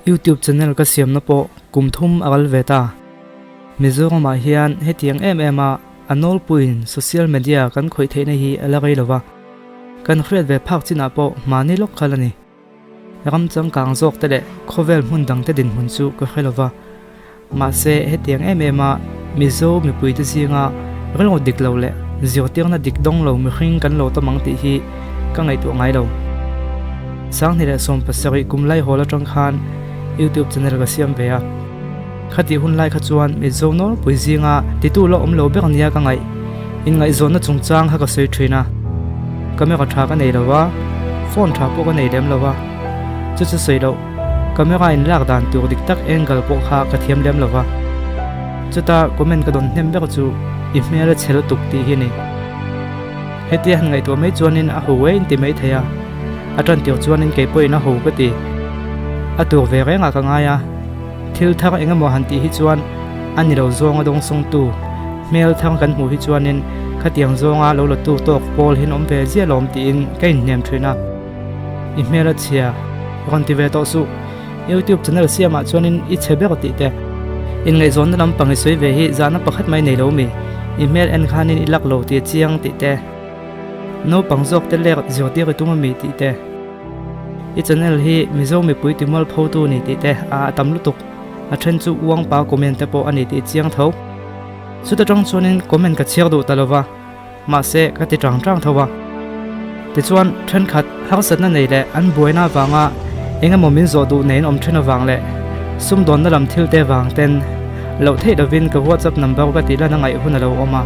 YouTube channel ka siamna pawh kum thum a kal ve ta. Mizoramah hian hetiang em em a a nawlpuiin social media kan khawih theihna hi a la rei lo va, kan hriat ve phak chinah pawh mahni lawk kal a ni. Ram changkang zawk te leh khawvel hmun dang te dinhmun chu ka hre lo va, mahse hetiang em em a Mizo mipuite zinga rilru dik lo leh zirtirna dik dawng lo mihring kan lo tam ang tih hi ka ngaihtuah ngai lo. 2017 kum laihawl atang khan YouTube channel ka siam ve a, khatih hun lai kha chuan Mizo nawlpui zinga titu la awm lo ber nia ka ngaih. Inngaihzawnna chungchang kha ka sawi thin a, camera tha ka nei lo va, phone tha pawh ka nei lem lo va, chu chu sawi loh, camera in lak dan tur dik tak angle pawh kha ka thiam lem lo va. Chuta comment ka dawn hnem ber chu i hmel a chhe lutuk tih hi a ni. Hetia han ngaihtuah mai chuanin a ho e inti mai thei a, a tan tir chuanin kei pawhin a ho ka ti. A tur ve rengah ka ngai a. Thil thar eng emaw han tih hi chuan a ni lo zawnga dawngsawngtu hmel thar kan hmuh hi chuanin khatiang zawnga lo la tu tawk pawl hian awm ve ziah lawm tiin ka inhnem thin a. I hmel a chhia rawn ti ve tawh suh. YouTube channel siamah chuanin i chhe ber tih te. Inngaihzawnna lampang i sawi ve hi zahna pakhat mai nei lo mi? I hmel en khanin i lak lo tih a chiang tih te. Naupang zawk te lek zirtir i tum a mi tih te. I channel hi Mizo mipui ti mual pho tu ni tih te a a tam lutuk. A then chu uang pa comment te pawh a ni tih chiang tho. Chuta tang chuanin comment ka chhiar duh ta lova, mahse ka ti tang tang tho a. Tichuan thenkhat harsatna nei leh an buaina avanga eng emaw min zawh duh neiin awm then avang leh sumdawnna lam thil te vang ten loh theih lovin ka WhatsApp number ka tih lan a ngaih hun a lo awm a.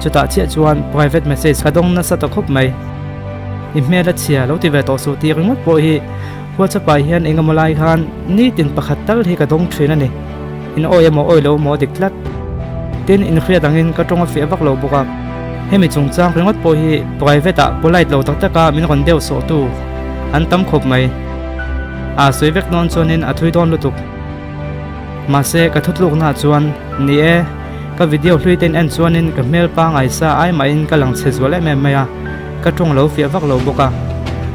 Chutah chiah chuan private message ka dawng nasa ta khawp mai. I hmel a chhia lo ti ve tawh suh tih ringawt pawh hi WhatsApp ah hian eng emaw lai khan nitin pakhat tal hi ka dawng thin a ni. In awi emaw awi lo emaw a dik tlat. Tin, inhriat angin ka tawng a fiah vak lo bawk a. Hemi chungchang ringawt pawh hi private ah polite lo tak tak a min rawn deuh sawh tu an tam khawp mai. A sawi vek dawn chuanin a thui dawn lutuk. Mahse, ka thutluknaah chuan ni e. Ka video hlui ten en chuanin ka hmel pangai sa ai mahin ka lang chhe zual em em mai a, ka tawng lo fiah vak lo bawk a.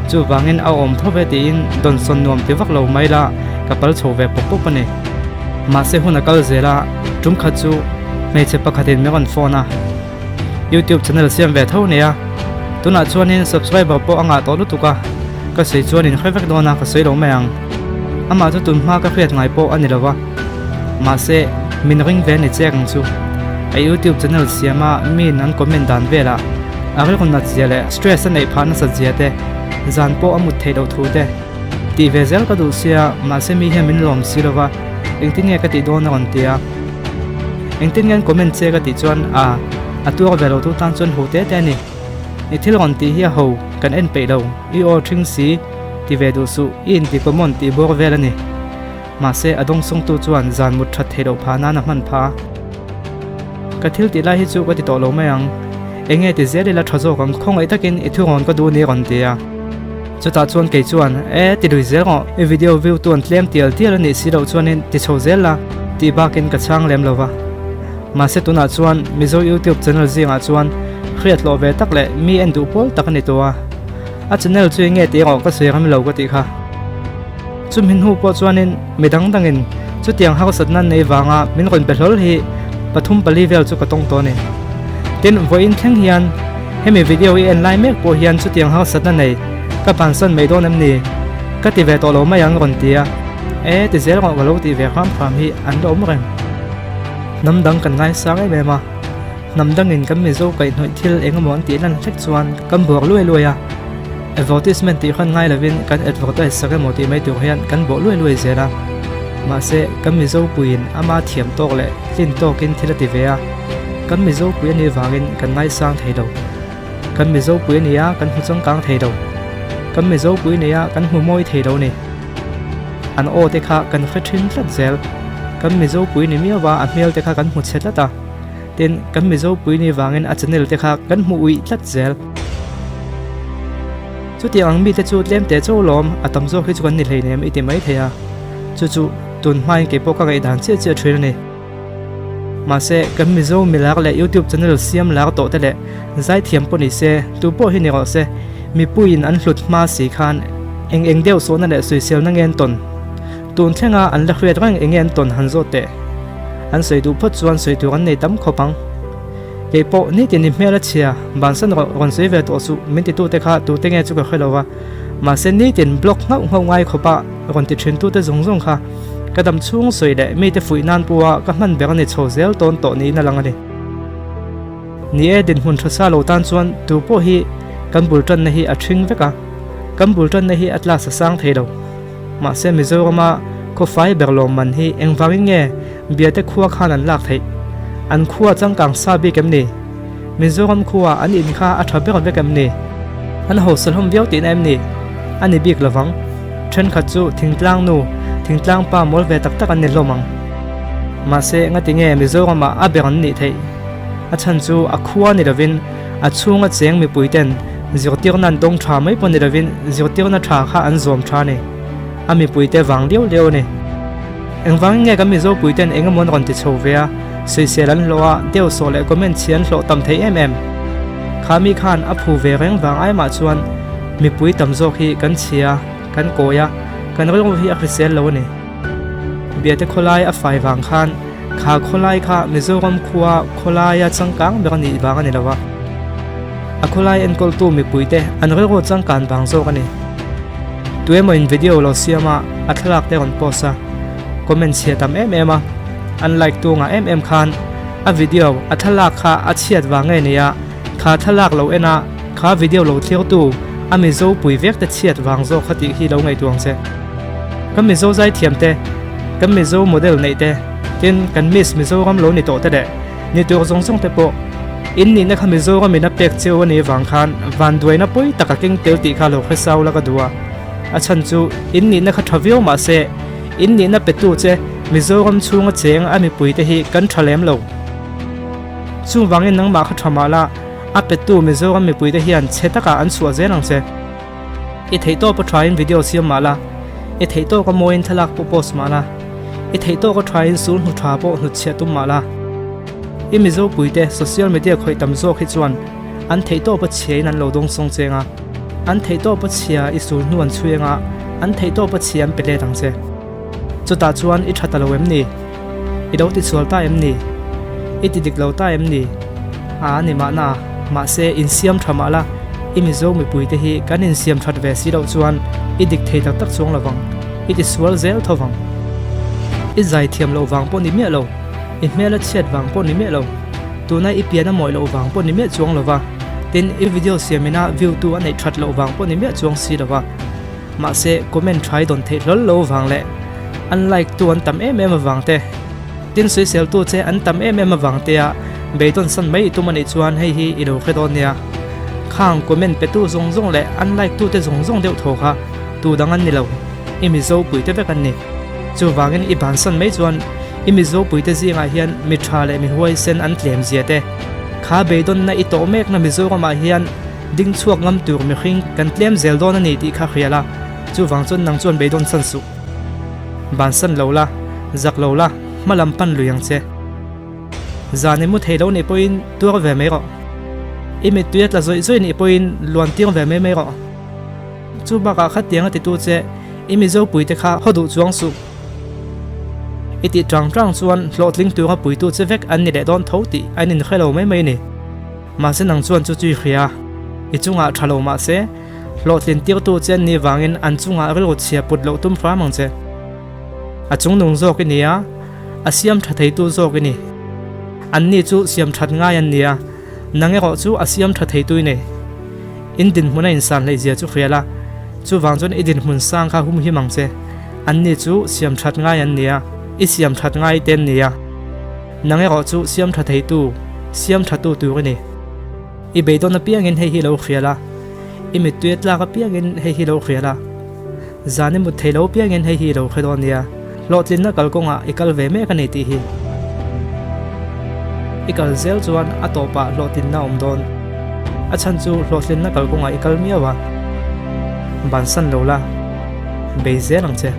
Chuvangin a awm tho ve tiin dawnsawn nuam ti vak lo mai la ka pal chho ve pawp pawp a ni. Mahse hun a kal zel a, tum khat chu hmeichhe pakhatin min rawn phone a, YouTube channel siam ve tho nia, tunah chuanin subscriber pawh a ngah tawh lutuk a, ka sawi chuan in hre vek dawn a ka sawi lo mai ang. Amah chu tunhma ka hriat ngai pawh a ni lo va. Mahse, min ring ve ni chek ang chu. A YouTube channel siama miin an comment dan velah a rilru nat zia leh stress a neih phah nasat zia te, zan pawh a mut theih loh thu te tih ve zel ka duh sia, mahse mi hian min lawm si lova, engtin nge ka tih dawn a rawn ti a. Engtin nge an comment che ka tih chuan a, a tuar ve lo tu tan chuan ho te te a ni. I thil rawn tih hi a ho, kan en peih lo, i aw ṭhing si, ti ve duh suh, i inti common tih bawr vel a ni. Mahse, a dawngsawngtu chuan zan mut that theih loh phah nan a hman phah a. Ka thil tih lai hi chu ka ti tawh lo mai ang. Enge ti zel ila tha zawk ang, khawngaih takin i thu rawn ka duh ni rawn ti a. Chutah chuan kei chuan, E, ti lui zel rawh, i video view tu an tlem tial tial a nih si loh chuanin ti chho zel la, tih bakin ka chhang lem lo va. Mahse tunah chuan Mizo YouTube channel zingah chuan hriat hlawh ve tak leh mi en duh pawl tak a ni tawh a. A channel chu enge tih erawh ka sawi rem lo ka tih kha. Chumi hnu pawh chuanin mi dang dangin chutiang harsatna nei vanga min rawn be hlawl hi pathum pali vel chu ka tawng tawh a ni. Tin, vawiin thleng hian hemi video i en lai mek pawh hian chutiang harsatna nei ka bansan mai dawn em ni? Ka ti ve tawh lo mai ang rawn ti a. E, ti zel rawh ka lo tih ve hram hram hi an la awm reng. Hnam dang kan ngaisang em em a, hnam dangin kan Mizo kaihhnawih thil eng emaw an tih lan hlek chuan kan buak luai luai a. Advertisement tih hran ngai lovin kan advertise sak emaw tih mai tur hian kan bawh luai luai zel a. Mahse, kan Mizo puiin ama thiam tawk leh tlin tawkin thil a ti ve a. Kan Mizo pui a nih vangin kan ngaisang thei lo. Kan Mizo pui a ni a, kan hmu changkang thei lo. Kan Mizo pui a ni a, kan hmu mawi thei lo a ni. An aw te kha kan hre thin tlat zel. Kan Mizo pui ni miau a, a hmel te kha kan hmu chhe tlat a. Tin, kan Mizo pui ni vangin a channel te kha kan hmu uih tlat zel. Chutiang ang mite chu tlem teh chauh lawm, a tam zawk hi chu kan ni hleinem i ti mai thei a. Chu chu tun hmain kei pawh ka ngaihdan chiah chiah thin a ni. Mahse, kan Mizo milak leh YouTube channel siam lak tawh te leh zaithiam pawh ni se, tu pawh hi ni rawh se, mipuiin an hlut hma si khan eng eng deuh sawhna leh sawiselna ngen tawn. Tun thlenga an la hriat reng enge an tawn han zawt teh. An sawi duh phawt chuan sawi tur an nei tam khawp ang. Kei pawh nitin i hmel a chhia, bansan rawh rawn sawi ve tawh suh min titute kha tute nge chu ka hre lo va. Mahse nitin blog nghauh nghauh ngai khawpa rawn ti thintute zawng zawng kha ka dam chhung sawi leh mite fuih nan pawha ka hman ber a ni chho zel tawn tawh niin a lang a ni. Ni e, dinhmun tha sa lo tan chuan tu pawh hi kan bul tanna hi a ṭhing vek a, kan bul tanna hi a tla sa sang thei lo. Mahse Mizorama khawfai ber lawmman hi engvangin nge Biate khua khan an lak theih? An khua changkang sa bik em ni? Mizoram khua an in kha a tha ber vek em ni? An hausa hlawm viau tihna em ni? A ni bik lovang. Thenkhat chu thingtlang nu, thingtlang pa mawl ve tak tak an ni hlawm ang. Mahse ngati nge Mizoramah a ber an nih theih? A chhan chu a khua ni lovin a chhunga cheng mipuiten zirtirna an dawng tha mai pawh ni lovin zirtirna tha kha an zawm tha a ni. A mipuite vang liau liau a ni. Engvangin nge kan Mizo puiten eng emaw an rawn ti chho ve a, sawisel an hlawh a, deuhsawh leh comment chhi an hlawh tam thei em em. Kha mi khan a phu ve reng vang ai mah chuan mipui tam zawk hi kan chhia, kan kawi a, kan rilru hi a hrisel lo a ni. Biate khawlai a fai vang khan kha khawlai kha Mizoram khua khawlaia changkang ber a nih vang a ni lo a, a khawlai enkawltu mipuite an rilru changkan vang zawk a ni. Tuemaw in video lo siam a, a thlalak te rawn post a, comment chhia tam em em a, an like tu ngah em em khan a video a thlalak kha a chhiat vang nge nia, kha thlalak lo en a, kha video lo thlir tu a Mizo pui vek te chhiat vang zawk kha tih hi lo ngaihtuah ang che. Kan Mizo zaithiam te, kan Mizo model neih te, tin kan Miss Mizoram lo ni tawh te leh ni tur zawng zawng te pawh in nihna kha Mizoram in a pek cheu a nih vang khan vanduaina pawi tak a keng tel tih kha lo hre sau la ka duh a. A chhan chu in nihna kha tha viau mah se in nihna petu che Mizoram chhunga cheng a mipui te hi kan tha lem lo. Chuvangin nangmah kha tha mah la, a petu Mizoram mipui te hian chhe takah an chhuah zel ang che. I theih tawp a thain video siam mah la, i theih tawk a mawiin thlalak pawh post mah la, i theih tawk a thain sul hnu tha pawh hnutchhiah tum mah la. I Mizo puite social media khawih tam zawk hi chuan an theih tawp a chhiain an lo dawng sawng cheng a, an theih tawp a chhia i sul hnu an chhui anga an theih tawp a chhia an pe let ang che. Chutah chuan i tha ta lo em ni? I lo tisual ta em ni? I ti dik lo ta em ni? A ni mahna, mahse insiam tha mah la, i Mizo mipuite hi kan insiam that ve si loh chuan i dik thei tak tak chuang lo vang, i tisual zel tho vang. I zai thiam loh vang pawh ni miah lo, i hmel a chhiat vang pawh ni miah lo, tuna i pian a mawih loh vang pawh ni miah chuang lo va, tin i video siamina view tu a neih that loh vang pawh ni miah chuang si lo va. Mahse comment tha i dawn theih hlawl lo vang leh an like tu an tam em em avang te, tin sawisel tu che an tam em em avang te a beidawn san mai i tum anih chuan hei hi i lo hre dawn nia. Khang comment pe tu zawng zawng leh an like tu te zawng zawng deuh tho kha tu dang an ni lo, i Mizo pui te vek an ni. Chuvangin i bansan mai chuan i Mizo pui te zingah hian mi tha leh mi huaisen an tlem zia te, kha beidawnna i tawh mekna Mizoramah hian Ding chhuak ngam tur mihring kan tlem zel dawn a ni tih kha hrial a, chuvang chuan nang chuan beidawn san suh. Bansan lo la, zak lo la, hma lam pan lui ang che. Zan i mu thei lo nih pawhin tuar ve mai rawh. I mittui a tla zawih zawih nih pawhin luan tir ve mai mai rawh. Chu bakah khatiang a titu che i Mizo puite kha haw duh chuang suh. I tih tang tang chuan hlawhtling tura puitu che vek an ni leh dawn tho tih an inhre lo mai mai a ni. Mahse nang chuan chu chu i hria, i chungah tha lo mahse, hlawhtlin tirtu che an nih vangin an chungah rilru chhia put loh tum hram ang che. A chungnung zawk i ni a, a siam tha theitu zawk i ni. Anni chu siam that ngai an ni a, nang erawh chu a siam tha theitu i nei. In dinhmun a insan hleihzia chu hria la, chuvang chuan i dinhmun sang kha humhim ang che. Anni chu siam that ngai an ni a, i siam that ngai te an ni a. Nang erawh chu siam tha theitu, siam thatu tur i ni. I beidawn apiangin hei hi lo hrial a, i mittui a tlak apiangin hei hi lo hrial a, zan i mut thei lo apiangin hei hi i lo hre dawn nia, hlawhtlinna kalkawngah i kal ve mek a ni tih hi. I kal zel chuan a tawpah hlawhtlinna a awm dawn. A chhan chu hlawhtlinna kalkawngah i kal miau a, bansan lo la, bei zel ang che.